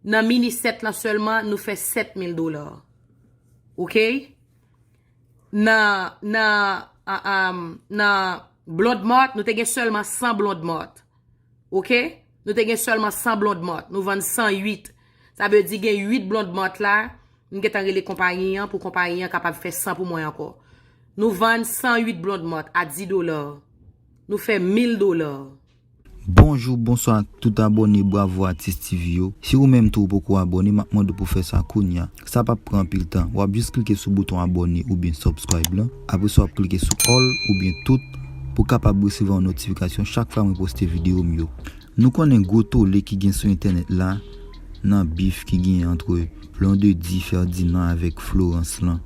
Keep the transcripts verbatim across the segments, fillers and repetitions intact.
Nan mini sèt lan sèlman, nou fè sèt mil dola. Oke? Nan, nan, a- am, nan Blonde Mart, nou te gen sèlman san Blonde Mart. Oke? Nou te gen sèlman san Blonde Mart. Nou vann san uit. Sa vle di gen uit Blonde Mart la. M gentan rele konpayi an pou konpayi an kapab fè san pou mwen ankò. Nou vann san uit Blonde Mart a dis dola. Nou fè mil dola. Bonjou, bonswa ak tout abòne Bravo Atis T V yo. Si ou menm tou ou poko abòne, m ap mande w pou fè sa kounya. Sa p ap pran anpil tan. W ap jis klike sou bouton abòne oubyen subscribe lan. Apre sa, w ap klike sou all oubyen tout pou w kapab resevwa yon notifikasyon chak fwa mwen poste videyo m yo. Nou konnen gwo tole ki gen sou entènèt la nan bif ki gen ant Blondedy Ferdinand avèk Florence lan.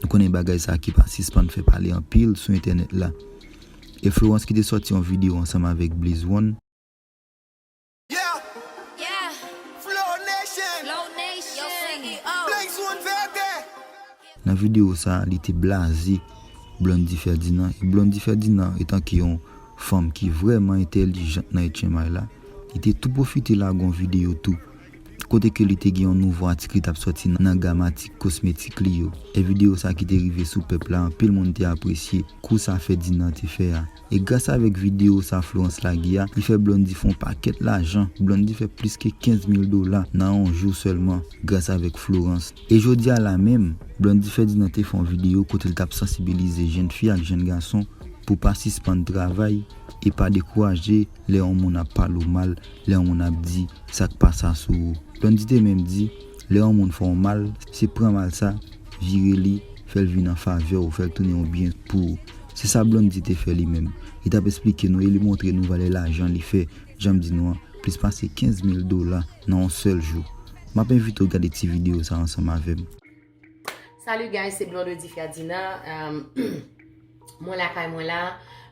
Nou konnen bagay sa ki pa sispann fè pale anpil sou entènèt la. E Florence ki te sòti yon videyo ansanm avèk Blaze One. Yeah! Yeah! Flow Nation! Flow Nation! Yo, C E O! Blaze One Verde! Nan videyo sa, li te blaze Blondedy Ferdinand. E Blondedy Ferdinand, etanke yon fanm ki vrèman entèlijant nan H M I la, li te tou pwofite lage yon videyo tou. Kote ke li te gen yon nouvo atik li t ap sòti nan gam atik kosmetik li yo. E videyo sa ki te rive sou pèp la, anpil moun te apresye kou sa Ferdinand te fè a. E gras avèk videyo sa Florence lage a, li fè Blondedy fè yon pakèt lajan. Blondedy fè plis ke kenz mil dola nan yon jou sèlman, gras avèk Florence. E jodi a la menm, Blondedy Ferdinand te fè yon videyo kote l t ap sansibilize jèn fi ak jèn gason pou pa sispann travay e pa dekouraje lè yon moun ap pale w mal, lè yon moun ap di sa k pa sa sou ou. Blondedy te menm di, lè yon moun fè w mal, se pran mal sa, vire li, fè l vin an favè w, fè l tounen yon byen pou ou. Se sa Blondedy te fè li menm. Li t ap esplike nou e li montre nou valè lajan li fè, jan m di nou an, plis pase kenz mil dola nan yon sèl jou. M ap envite w gade ti videyo sa ansanm avè m. Salut guys, se Blondedy Ferdinand. Um, mwen lakay mwen la.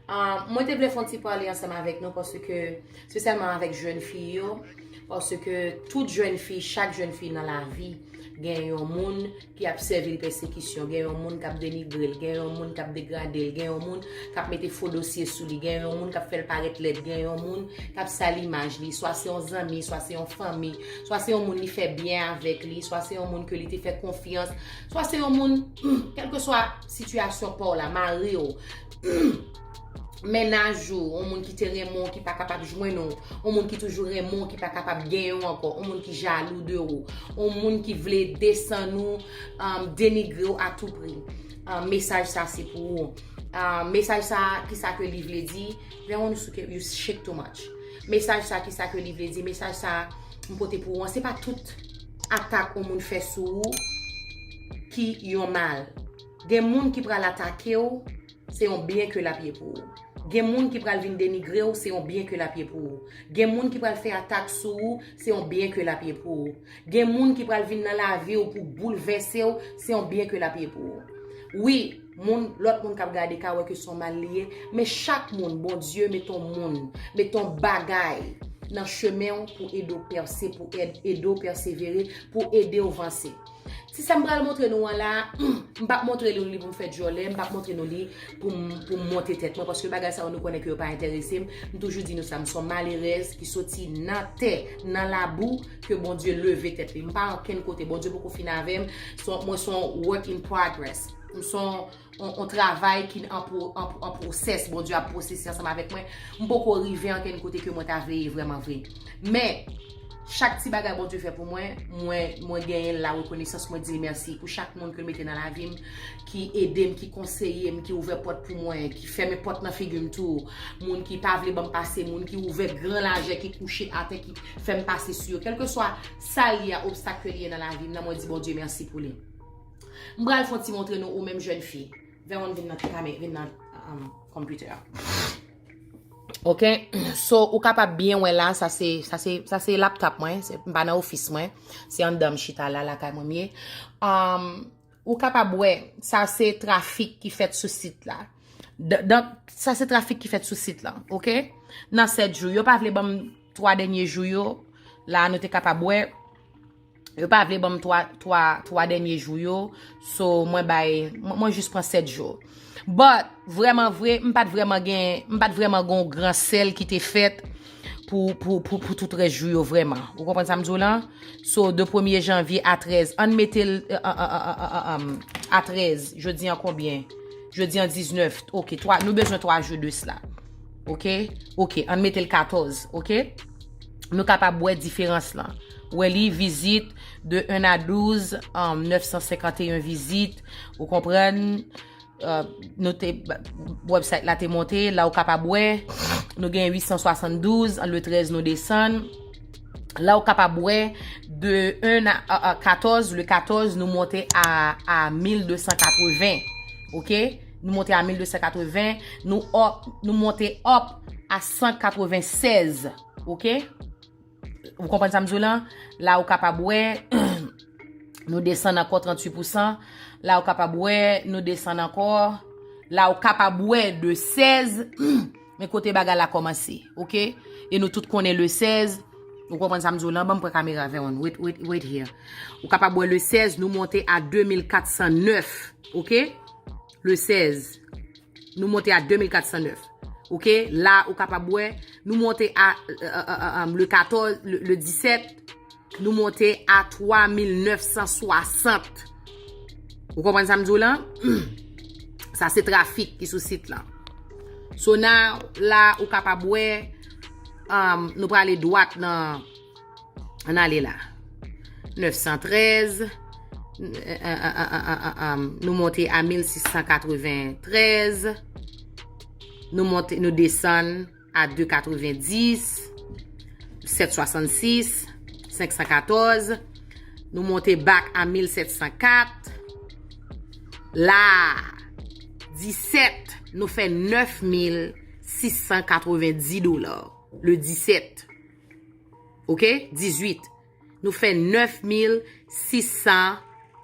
Um, mwen te vle fè yon ti pale ansanm avèk nou paske, espesyalman avèk jèn fi yo, paske tout jèn fi, chak jèn fi nan lavi, gen yon moun ki ap sèvi l pèsekisyon, gen yon moun k ap denigre l, gen yon moun k ap degrade l, gen yon moun k ap mete fo dosye sou li, gen yon moun k ap fè l parèt lèd, gen yon moun k ap sal imaj li, swa se yon zanmi, swa se yon fanmi, swa se yon moun li fè byen avèk li, swa se yon moun ke li te fè konfyans, swa se yon moun, kèlkeswa sitiyasyon pa w la, mari w, mennaj ou, yon moun ki te renmen w ki pa kapab jwenn ou, yon moun ki toujou renmen w ki pa kapab genyen w ankò, yon moun ki jalou de ou, yon moun ki vle desann ou, um, denigre w a tou pri. Um, mesaj sa se pou ou. Um, mesaj sa, kisa ke li vle di? Veron, you shake too much. Mesaj sa, kisa ke li vle di? Mesaj sa, m pote pou ou an, se pa tout atak yon moun fè sou ou ki yon mal. Gen moun ki pral atake w, se yon byen ke l ap ye pou ou. Gen moun ki pral vin denigre w, se yon byen ke l ap ye pou ou. Gen moun ki pral fè atak sou ou, se yon byen ke l ap ye pou ou. Gen moun ki pral vin nan lavi w pou boulvèse w, se yon byen ke l ap ye pou ou. Wi, moun, lòt moun k ap gade ka wè ke se yon mal li ye, men chak moun, Bondye mete yon moun, mete yon bagay nan chemen w pou ede w pèse, pou èd- ede w pèsevere, pou ede w vanse. Ti sa m pral montre nou an la, m p ap montre nou li pou m fè djòlè, m p ap montre nou li pou m, pou m monte tèt mwen, paske bagay sa yo nou konnen ke yo pa enterese m. M toujou di nou sa, m se yon malerèz ki soti nan tè, nan labou, ke Bondye leve tèt li. M pa ankenn kote, Bondye poko fin avè m. Se yon- mwen se yon work in progress. M se yon, yon, yon travay ki an, pro- an, an pwosès. Bondye ap pwosese ansanm avèk mwen. M poko rive ankenn kote ke mwen ta vle ye vrèman vre. Men, chak ti bagay Bondye fè pou mwen, mwen, mwen genyen la rekonesans, mwen di l mèsi pou chak moun ke l mete nan lavi m, ki ede m, ki konseye m, ki ouvè pòt pou mwen, ki fèmen pòt nan figi m tou. Moun ki pa vle ban m pase, moun ki ouvè gran lajè, ki kouche atè, ki fè m pase sou yo. Kèlkeswa sa l ye a, obstak ke l ye nan lavi m nan, mwen di Bondye mèsi pou li. M pral fè yon ti montre nou ou menm jèn fi. Veron, vin nan kamè, vin nan, um, kòmpitè a. Ok, so ou kapab byen wè la, sa se, sa se, sa se laptop mwen, se, m pa nan ofis mwen, se anndan m chita la, lakay mwen m ye. Um, ou kapab wè, sa se trafik ki fèt sou sit la. D- Donk, sa se trafik ki fèt sou sit la, ok? Nan sèt jou, yo pa vle ban m twa dènye jou yo, la nou te kapab wè, yo pa vle ban m twa, twa, twa dènye jou yo, so mwen bay, mwen, mwen jis pran sèt jou. But, vrèman vre, m pa t vrèman gen, m pa t vrèman gen yon gran sèl ki te fèt pou, pou, pou, pou tout rès jou yo vrèman. Ou konprann sa m di w lan? So, de premye janvye a trèz, ann mete l, euh, euh, euh, euh, euh, euh, a trèz, jodi an konbyen? Jodi an diznèf. Ok, twa, nou bezwen twa jou de sla. Ok? Ok, ann mete l katòz, ok? Nou kapab wè diferans lan. Wè li, vizit de un à douze, um, nèf san senkanteyen vizit. Ou konprann? Euh, nou te, website la te monte, la ou kapab wè, nou gen uit san swasanndouz, le trèz nou desann. La ou kapab wè, de un à, à, à katòz, le katòz, nou monte a, a mil de san katreven. Ok? Nou monte a mil de san katreven, nou up, nou monte up a san katrevensèz. Ok? Ou konprann sa m di w lan? La ou kapab wè, nou desann ankò tranntuit pousan. La ou kapab wè, nou desann ankò. La ou kapab wè de sèz. Men kote bagay la kòmanse, ok? E nou tout konnen le sèz. Ou konprann sa m di w lan? Ban m pran kamera vè w. Wait, wait, wait here. Ou kapab wè le sèz, nou monte a de mil kat san nèf, ok? Le sèz, nou monte a de mil kat san nèf. Ok, la ou kapab wè, nou monte a, euh, euh, euh, euh, le katòz, le, le disèt, nou monte a twa mil nèf san swasant. Ou konprann sa m di w lan? Sa se trafik ki sou sit lan. So now, la ou kapab wè, um, nou prale dwat nan, ann ale la. Nèf san trèz, euh, euh, euh, euh, euh, euh, euh, nou monte a mil sis san katreventrèz, nou monte, nou desann a de katrevendis, sèt swasannsis, senk san katòz, nou monte back a mil sèt san kat, la, disèt, nou fè nèf mil sis san katrevendis dola, le disèt. Ok? Dizuit. Nou fè nèf mil sis san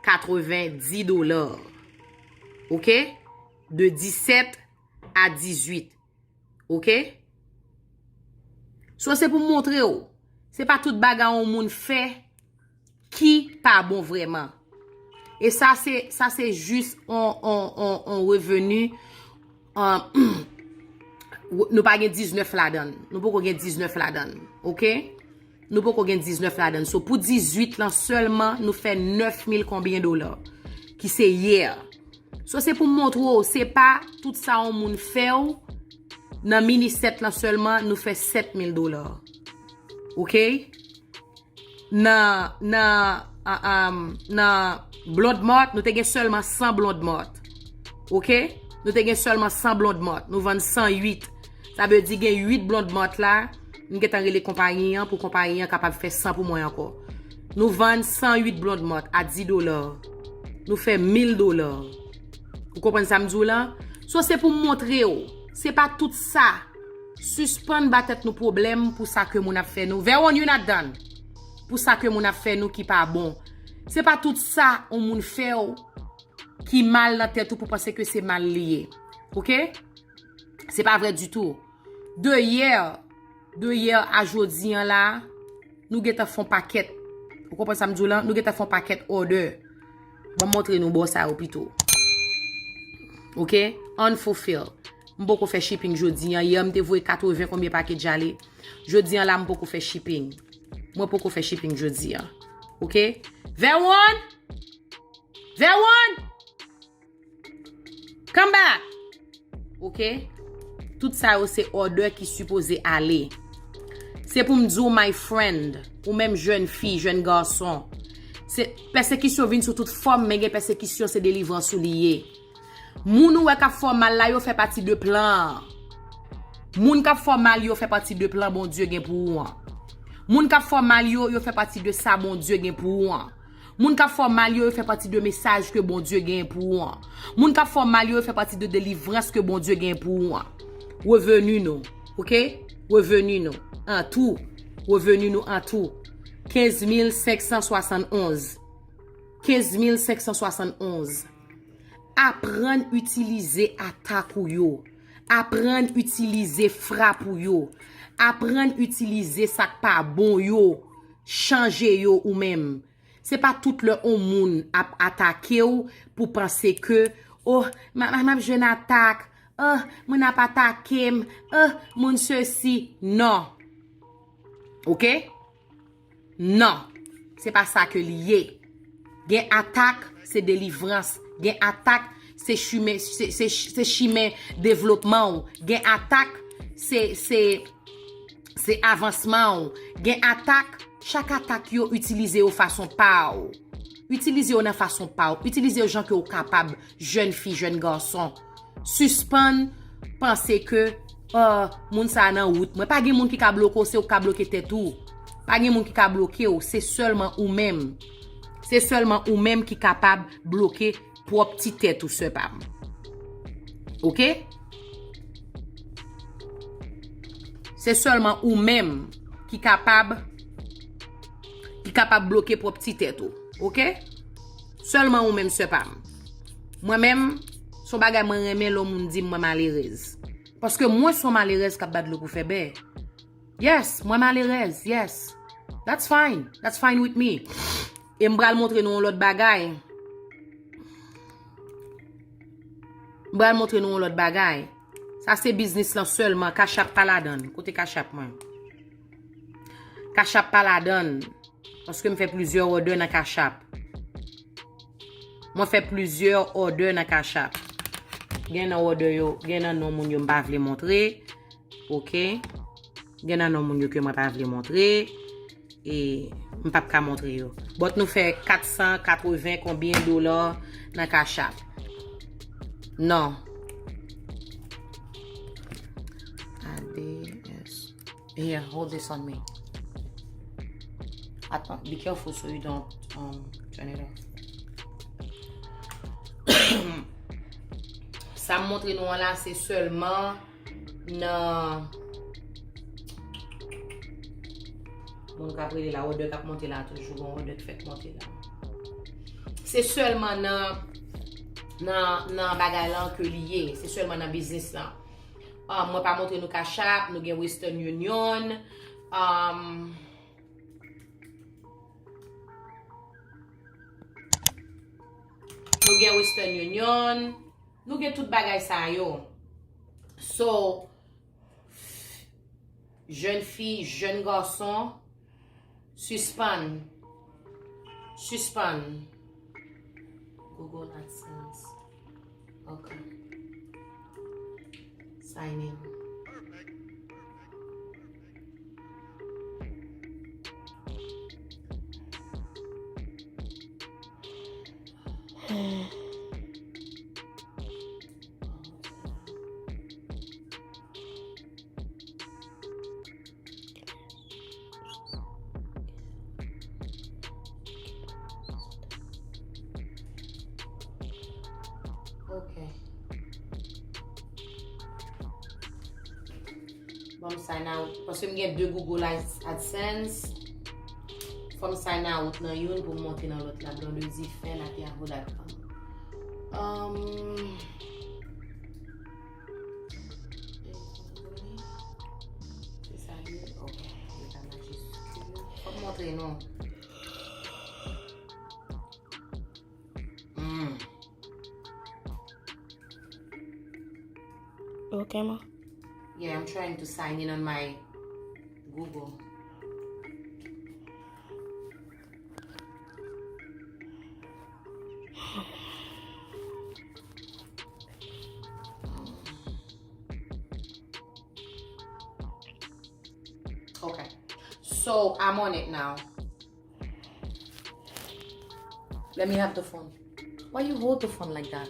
katrevendis dola. Ok? De disèt a dizuit. Ok? So, se pou m montre w. Se pa tout bagay yon moun fè ki pa bon vrèman. E sa se, sa se jis on, on, on, on reveni, euh, nou pa gen diznèf ladan l. Nou poko gen diznèf ladan l. Ok? Nou poko gen diznèf ladan l. So, pou dizuit lan sèlman, nou fè nèf mil konbyen dola? Ki se yè. So, se pou m montre w, se pa tout sa yon moun fè w, nan mini sèt lan sèlman, nou fè sèt mil dola. Ok? Nan, nan, a, a, nan Blonde Mart, nou te gen sèlman san Blonde Mart. Ok? Nou te gen sèlman san Blonde Mart. Nou vann san uit. Sa vle di gen uit Blonde Mart la, m gentan rele konpayi an pou konpayi an kapab fè san pou mwen ankò. Nou vann san uit Blonde Mart a dis dola. Nou fè mil dola. Ou konprann sa m di w lan? So, se pou m montre w. Se pa tout sa. Sispann ba tèt nou pwoblèm pou sa ke moun ap fè nou. Vè w, you're not done. Pou sa ke moun ap fè nou ki pa bon. Se pa tout sa yon moun fè w ki mal nan tèt ou pou panse ke se mal li ye. Ok? Se pa vrè ditou. De yè, de yè a jodi an la, nou gentan fè yon pakèt. Ou konprann sa m di w lan? Nou gentan fè yon pakèt order. Ban m montre nou bò sa yo pito. Ok? Unfulfilled. M poko fè shipping jodi an. Yè m te voye katreven konbyen package ale. Jodi an la, m poko fè shipping. Mwen poko fè shipping jodi an. Ok? Vè one! Vè one! Come back! Ok? Tout sa yo se order ki sipoze ale. Se pou m di w, my friend, ou menm jèn fi, jèn gason, se, pèsekisyon vin sou tout fòm, men gen pèsekisyon se delivrans ou li ye. Moun ou wè k ap fè w mal la, yo fè pati de plan an. Moun k ap fè w mal yo fè pati de plan Bondye gen pou ou an. Moun k ap fè w mal yo, yo fè pati de sa Bondye gen pou ou an. Moun k ap fè w mal yo, yo fè pati de mesaj ke Bondye gen pou ou an. Moun k ap fè w mal yo, yo fè pati de delivrans ke Bondye gen pou ou an. Reveni nou, ok? Reveni nou, an tou. Reveni nou an tou. Kenz mil senk san swasannonz. Kenz mil senk san swasannonz. Aprann itilize atak ou yo. Aprann itilize frap ou yo. Aprann itilize sa k pa bon yo. Chanje yo ou menm. Se pa tout lè yon moun ap atake w pou panse ke, oh, m, m, m ap jwenn atak. Oh, moun ap atake m. Oh, moun sesi. Non. Oke? Non, se pa sa ke li ye. Gen atak, se delivrans. Gen atak, se chimen, se, se, se chimen devlopman w. Gen atak, se, se, se avansman w. Gen atak, chak atak yo itilize yo fason pa w. Itilize yo nan fason pa w. Itilize yo jan ke w kapab, jèn fi, jèn gason. Sispann panse ke, oh, moun sa a nan wout mwen. Pa gen moun ki ka bloke w, se ou ki ka bloke tèt ou. Pa gen moun ki ka bloke w, se sèlman ou menm. Se sèlman ou menm ki kapab bloke pwòp ti tèt ou, sè pa m. Oke? Se sèlman ou menm ki kapab, ki kapab bloke pwòp ti tèt ou. Oke? Sèlman ou menm, sè pa m. Mwen menm, se yon bagay mwen renmen lè yon moun di m mwen malerèz. Paske mwen se yon malerèz k ap bat dlo pou fè bè. Yes, mwen malerèz, yes. That's fine. That's fine with me. E m pral montre nou yon lòt bagay. M pral montre nou yon lòt bagay. Sa se biznis lan sèlman. Cash App pa ladan l. Kote Cash App mwen? Cash App pa ladan l. Paske m fè plizyè order nan Cash App. Mwen fè plizyè order nan Cash App. Gen nan order yo, gen nan non moun yo m pa vle montre. Oke. Gen nan non moun yo ke mwen pa vle montre. E m p ap ka montre yo. But nou fè kat san katreven konbyen dola nan Cash App. Non. A D S. Here, hold this on me. Attends, be careful so you don't, um, turn it off. Sa m montre nou an la, se sèlman nan moun k ap rele la, order k ap monte la, toujou gon order k fèk monte la. Se sèlman nan, nan, nan bagay lan ke li ye. Se sèlman nan biznis lan. Um, mwen pa montre nou Cash App, nou gen Western Union. Um, nou gen Western Union. Nou gen tout bagay sa yo. So, jèn fi, jèn gason, sispann. Sispann. Google AdSense. Ok. Sign in. Ok. Bon, m sign out. Paske m gen de Google Ads-, AdSense. Fò m sign out nan youn pou m monte nan lòt la. Blondedy Fan at yahoo dot com. Um, Se sa li ye? Ok. Leta majiskil. Fò m montre nou. Hmm. Ok, ma. Yeah, I'm trying to sign in on my Google. Okay. So, I'm on it now. Let me have the phone. Why you hold the phone like that?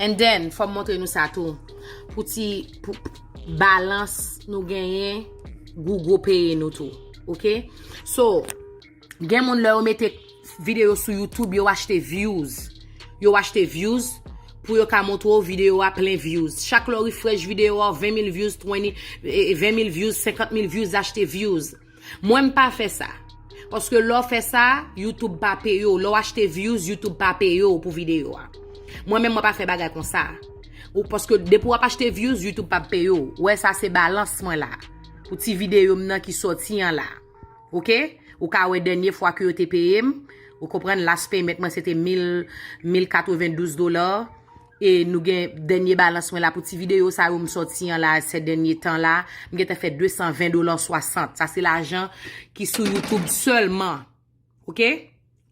And then, fò m montre nou sa tou. Pou ti, pou, pou balans nou genyen, Google peye nou tou. Ok? So, gen moun lè yo mete videyo sou YouTube, yo achte views. Yo achte views pou yo ka montre w videyo a plen views. Chak lè w refresh videyo a, ven mil views, twenty, eh, ven mil views, senkant mil views, achte views. Mwen, m pa fè sa. Paske lè w fè sa, YouTube pa peye w. Lè w achte views, YouTube pa peye w pou videyo a. Mwen menm, mwen pa fè bagay konsa. Ou, paske depi w ap achte views, YouTube p ap peye w. Ou wè sa, se balans mwen la. Pou ti videyo m nan ki sòti an la. Ok? Ou ka wè dènye fwa ke yo te peye m. Ou konprann, last payment mwen se te mil, mil katrevendouz dola. E nou gen dènye balans mwen la pou ti videyo sa yo m sòti an la, se dènye tan la. M gentan fè de san ven dola swasant. Sa se lajan ki sou YouTube sèlman. Oke?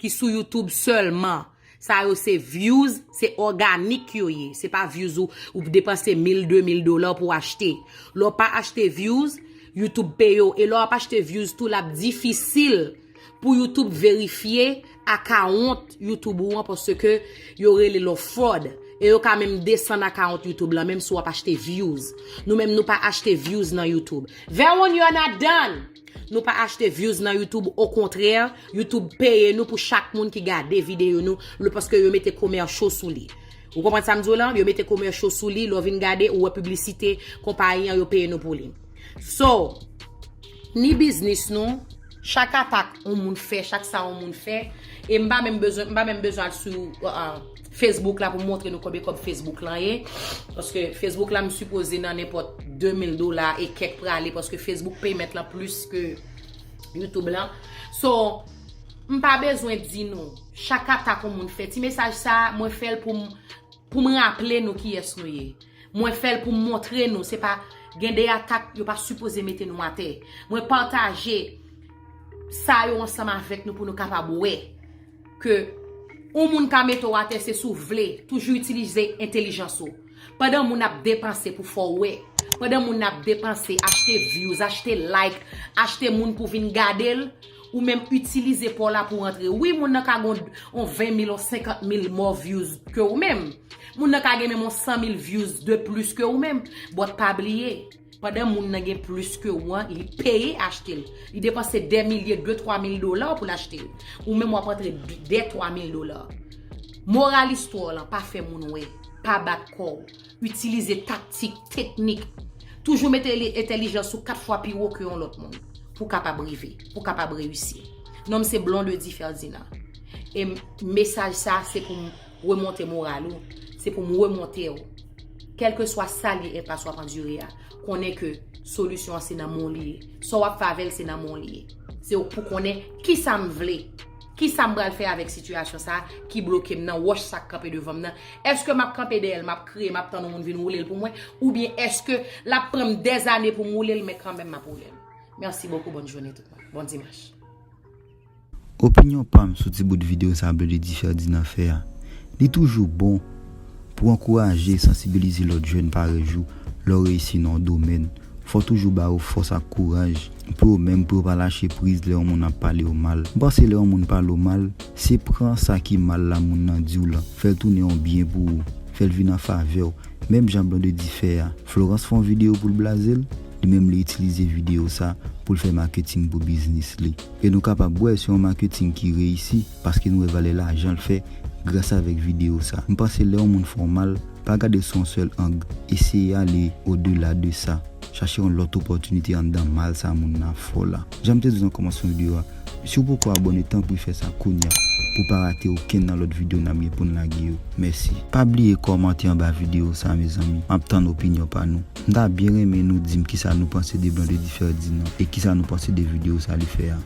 Ki sou YouTube sèlman. Sa yo se views, se òganik yo ye. Se pa views ou, ou depanse mil, de mil dola pou achte. Lè w pa achte views, YouTube peye w. E lè w ap achte views tou, l ap difisil pou YouTube verifye akawont YouTube ou an paske yo rele l yon fraud. E yo ka menm desann akawont YouTube lan, menm si w ap achte views. Nou menm, nou pa achte views nan YouTube. Veron, you're not done! Nou pa achte views nan YouTube, okontrè, YouTube peye nou pou chak moun ki gade videyo nou, le paske yo mete commercial sou li. Ou konprann sa m di w lan? Yo mete commercial sou li, lè w vin gade, ou wè piblisite konpayi an, yo peye nou pou li. So, ni biznis nou, chak atak yon moun fè, chak sa yon moun fè, e m pa menm bezwen, m pa menm bezwen al sou uh, uh, Facebook la pou m montre nou konbyen kòb Facebook lan ye. Paske Facebook la, m sipoze nan nenpòt de mil dola e kèk prale, paske Facebook payment lan plis ke YouTube lan. So, m pa bezwen di nou, chak atak yon moun fè, ti mesaj sa, mwen fè l pou m, pou m raple nou kiyès nou ye. Mwen fè l pou m montre nou, se pa, gen de atak, yo pa sipoze mete nou atè. Mwen pataje sa yo ansanm avèk nou pou nou kapab wè ke yon moun ka mete w atè se si w vle. Toujou itilize entèlijans ou. Pandan moun ap depanse pou fè w wè, pandan moun ap depanse, achte views, achte like, achte moun pou vin gade l, ou menm itilize pa w la pou w antre. Wi, moun nan ka gen yon ven mil, yon senkant mil more views ke ou menm. Moun nan ka gen menm yon san mil views de plis ke ou menm. But pa bliye, pandan moun nan gen plis ke ou an, li peye achte l. Li depanse dè milye, de, twa mil dola pou l achte l. Ou menm w ap antre dè twa mil dola. Moral istwa w lan, pa fè moun wè, pa bat kò w. Itilize taktik, teknik. Toujou mete li- entèlijans ou kat fwa pi wo ke yon lòt moun pou w kapab rive, pou w kapab reyisi. Non m se Blondedy Ferdinand. E m- mesaj sa se pou m remonte moral ou, se pou m remonte w. Kèlkeswa sa li enpas w ap andire a, konnen ke solisyon an se nan men w li ye. Sa w ap fè avè l se nan men w li ye. Se ou k pou konnen kisa m vle, kisa m pral fè avèk sitiyasyon sa a ki bloke m nan, wòch sa k kanpe devan m nan. Èske m ap kanpe dèyè l, m ap kriye, m ap tann yon moun vin woule l pou mwen? Oubyen èske l ap pran m dèzane pou m woule l, men kanmenm m ap woule l? Merci beaucoup, bonne journée tout moun. Bon dimanche. Opinyon pa m sou ti bout videyo sa Blondedy Ferdinand fè a. Li toujou bon pou ankouraje e sansibilize lòt jèn parèy ou lè w reyisi nan yon domèn. Fò w toujou ba yo fòs ak kouraj pou yo menm pou yo pa lache priz lè yon moun ap pale yo mal. M panse lè yon moun pale w mal, se pran sa ki mal la moun nan di w lan, fè l tounen yon byen pou ou, fè l vin an favè w. Menm jan Blondedy fè a, Florence fè yon videyo pou l blaze l, li menm li itilize videyo sa pou l fè maketing pou biznis li. E nou kapab wè se yon maketing ki reyisi paske nou wè valè lajan l fè gras avèk videyo sa. M panse lè yon moun fè w mal, pa gade l sou yon sèl ang, eseye ale odela de sa. Chache yon lòt opòtinite anndan mal sa moun nan ap fè w la. Jan m te di w nan kòmansman videyo a, si w poko abòne, tanpri fè sa kounye a pou w pa rate okenn nan lòt videyo n ap gen pou n lage yo. Mèsi. Pa bliye kòmante anba videyo sa, mezanmi. M ap tann opinyon pa nou. M ta byen renmen nou di m kisa nou panse de Blondedy Ferdinand e kisa nou panse de videyo sa li fè a.